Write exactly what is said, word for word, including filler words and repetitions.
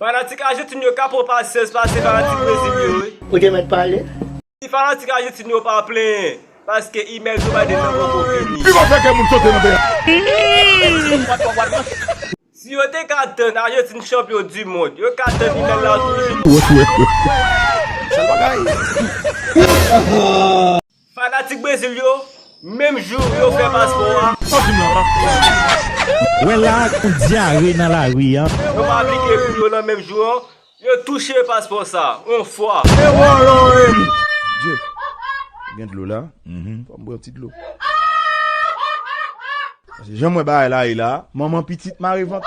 Fanatik Ajantin yo ka pran pasyans pase fanatik Brezil yo wi. Ou te mèt pale. Si fanatik Ajantin yo pa plenyen, paske imèl Joe Biden nan poko fini. Li pa fè kè moun sote nan peyi a. Si yo te ka tann Ajantin chanpyon di mond, yo ka tann imèl la toujou. Sèl bagay. Fanatik Brezil yo, menm jou yo fè paspò a, Wè la, yon dyare nan lari a. Yo pa aplike pou yo nan menm jou an, yo touche paspò sa, yon fwa. Dye, gen dlo la. Fò m bwè yon ti dlo. Paske jan m wè bagay la ye la, manman pitit mare vant.